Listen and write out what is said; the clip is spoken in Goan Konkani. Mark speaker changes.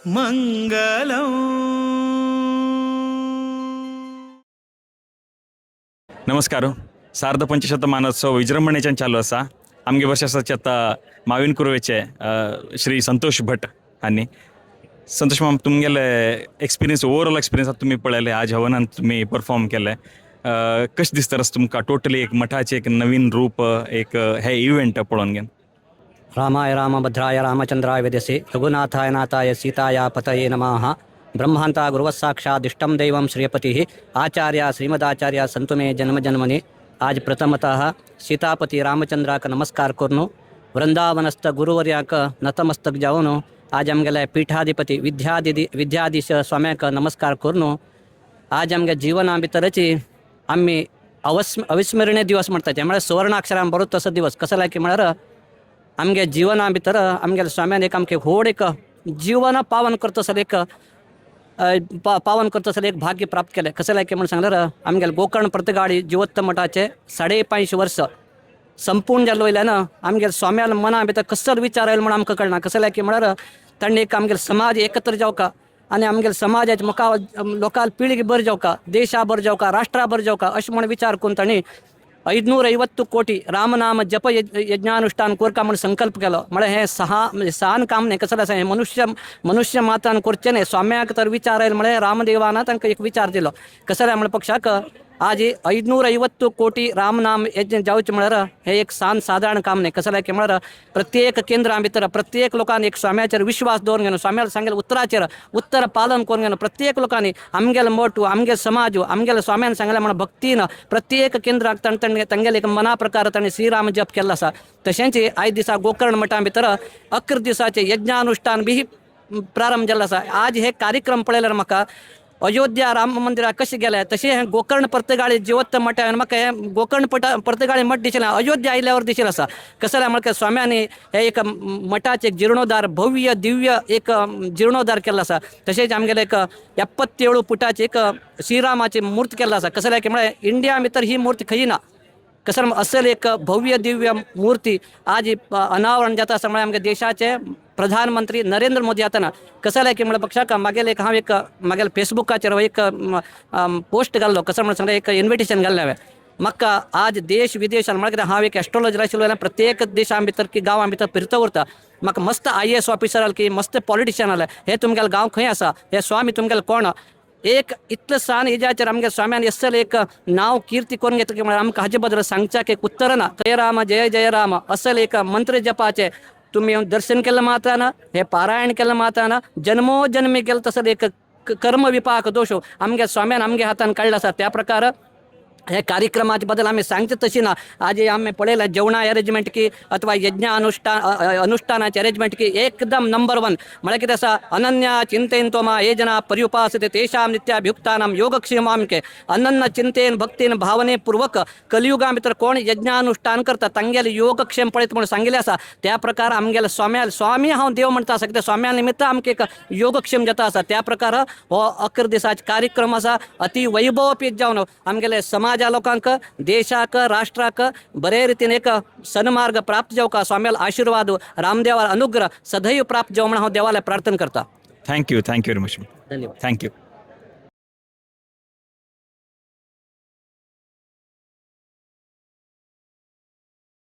Speaker 1: मंगलम.
Speaker 2: नमस्कार. सार्ध पंचशतमानोत्सव विजृंभणेच्यान चालू आसा. आमगे वर्ष आसाचे आतां माविन कुर्वेचे श्री संतोष भट हांणी. संतोष माम, तुमगेले एक्सपिरियन्स, ओवरऑल एक्सपिरियन्स तुमी पळयले, आज हवनान तुमी परफॉर्म केले, कशें दिसता तुमकां टोटली एक मठाचें एक नवीन रूप, एक हे इव्हेंट पळोवन घेवन?
Speaker 3: रामाय रामभद्राय रामचंद्राय वेदसे रघुनाथाय नाथाय सीताया पतये नमः. ब्रह्मांता गुरुवस्साक्षादिष्टं दैवं श्रीपतिः आचार्य श्रीमदाचार्य संतु मे जन्म जन्मनि. आज प्रथमतः सीतापती रामचंद्राक नमस्कार करून, वृंदावनस्थ गुरुवर्याक नतमस्तक जावन, आज आमगेले पीठाधिपती विद्यादिदी विद्याधीश स्वाम्याक नमस्कार करून, आज आमगे जीवना भितरची आमी अविस्मरणीय दिवस म्हणतात, म्हळ्यार सुवर्णाक्षरान बरोत तसो दिवस. कसो लायकी म्हळ्यार आमगे जीवना भितर आमगेल्या स्वाम्यान एक आमके व्हड एक जीवन पावन करतसर एक पावन करतसर एक भाग्य प्राप्त केलें. कशें लायकी म्हूण सांगल्यार, आमगेले गोकर्ण पर्तगाळी जिवोत्तम मठाचे 550 वर्स संपूर्ण जाल्ले वयल्यान आमगेले स्वाम्याल मना भितर कसलो विचार आयलो म्हूण आमकां कळना. कशें लायकी म्हळ्यार तांणी एक आमगेले समाज एकत्र जावका आनी आमगेले समाजाचे मुखार लोकाल पिळगी बरी जावका, देशा बरें जावका, राष्ट्रा बरें जावका अशें म्हूण विचार करून तांणी 550 कोटी रामनाम जप यज्ञानुष्ठान कोरका म्हूण संकल्प केलो. म्हळ्यार हें सहा म्हणजे सहान काम न्ही. कसलें आसा हें, मनुष्य मनुष्य मात्रान करचें न्ही. स्वाम्याक तर विचार आयलो, म्हळ्यार रामदेवान तांकां एक विचार दिलो. कसलें म्हळ्यार पक्षाक आज 550 कोटी रामनाम यज्ञ जावचें म्हळ्यार हें एक सान सादारण काम न्ही. कसलें की म्हळ्यार प्रत्येक केंद्रा भितर प्रत्येक लोकांनी एक स्वाम्याचेर विश्वास दवरून घेवन, स्वाम्याला सांगेले उतराचेर उत्तर पालन करून घेवन, प्रत्येक लोकांनी आमगेलो मठ, आमगेलो समाज, आमगेल्या स्वाम्यान सांगलें म्हण भक्तीन प्रत्येक केंद्राक ताण ताणें तांगेले एक मना प्रकार ताणें श्रीराम जप केल्लो आसा. तशेंच आयज दिसा गोकर्ण मठा भितर 11 दिसाचे यज्ञानुष्ठान बी प्रारंभ जाल्लो आसा. आज हे कार्यक्रम पळयल्यार म्हाका अयोध्या राम मंदिराक कशें गेलें तशें हें गोकर्ण पर्तगाळी जिवोत्तम मठा म्हाका हें गोकर्ण पटा पर्तगाळी मठ दिशिल्लें, अयोध्या आयल्यावर दिशिल्लें आसा. कसलें म्हळ्यार स्वाम्यांनी हे एक मठाचें एक जिर्णोद्धार, भव्य दिव्य एक जिर्णोद्धार केल्लो आसा. तशेंच आमगेलें एक 77 फुटाची एक श्रीरामाची मूर्त केल्लो आसा. कसलें की म्हळ्यार इंडिया भितर ही मूर्ती खंय ना. कसं असेल एक भव्य दिव्य मूर्ती आज अनावरण जाता आसा. म्हळ्यार आमच्या देशाचे प्रधानमंत्री नरेंद्र मोदी आताना कसं की म्हळ्यार पक्षाक मागेले एक हांव एक मागेले फेसबुकाचेर एक पोस्ट घाल्लो. कसं म्हणून सांगलें, एक इन्विटेशन घाल्लें हांवें. म्हाका आज देश विदेशान, म्हळ्यार कितें, हांव एक एस्ट्रोलॉजर आशिल्लो जाल्यार प्रत्येक देशां भितर की गांवां भितर फिरता उरता. म्हाका मस्त आयएएस ऑफिसर आले की मस्त पॉलिटिशियन आले, हे तुमगेले गांव खंय आसा, हे स्वामी तुमगेले कोण? एक इतलें सान हेज्याचेर आमगे स्वाम्यान एसल एक नांव कीर्ती करून घेतली की म्हळ्यार आमकां हाजे बद्दल सांगच्याक एक उत्तर ना. जय राम जय जय राम असल एक मंत्र जपाचे तुमी येवन दर्शन केलें मात्रान, हे पारायण केलें मात्रान जन्मो जन्मी केलें तसो एक कर्म विपाक दोश आमगे स्वाम्यान आमगे हातान काडलो आसा. त्या प्रकार हे कार्यक्रमाचे बद्दल आमी सांगचे तशी ना. आज आमी पळयलें, जेवणा अरेंजमेंट की अथवा यज्ञ अनुष्ठान अनुष्ठानाचे अरेंजमेंट की एकदम नंबर वन. म्हळ्यार कितें आसा, अनन्या चिंतेन मा हे जना पर्युपासते तेषां नित्याभियुक्तानां योगक्षेमामके. अनन्य चिंतेन भक्तीन भावने पूर्वक कलियुगा भितर कोण यज्ञानुष्ठान करता तांगेले योगक्षेम पळयत म्हणून सांगिल्लें आसा. त्या प्रकार आमगेले स्वाम्या स्वामी हांव देव म्हणटा आसा, कित्याक स्वाम्या निमित्त आमकां एक योगक्षेम जाता आसा. त्या प्रकार हो 11 दिसाचो कार्यक्रम आसा, अति वैभवपेत जावन आमगेले समाजा लोकांक, देशाक, राष्ट्राक बरे रितीन एक सन्मार्ग प्राप्त जावका, स्वाम्याल आशीर्वाद, रामदेवार अनुग्रह सदैव प्राप्त जावं म्हण हांव देवाला प्रार्थना करता.
Speaker 2: Thank you, thank you very much.
Speaker 3: धन्यवाद.
Speaker 2: Thank you.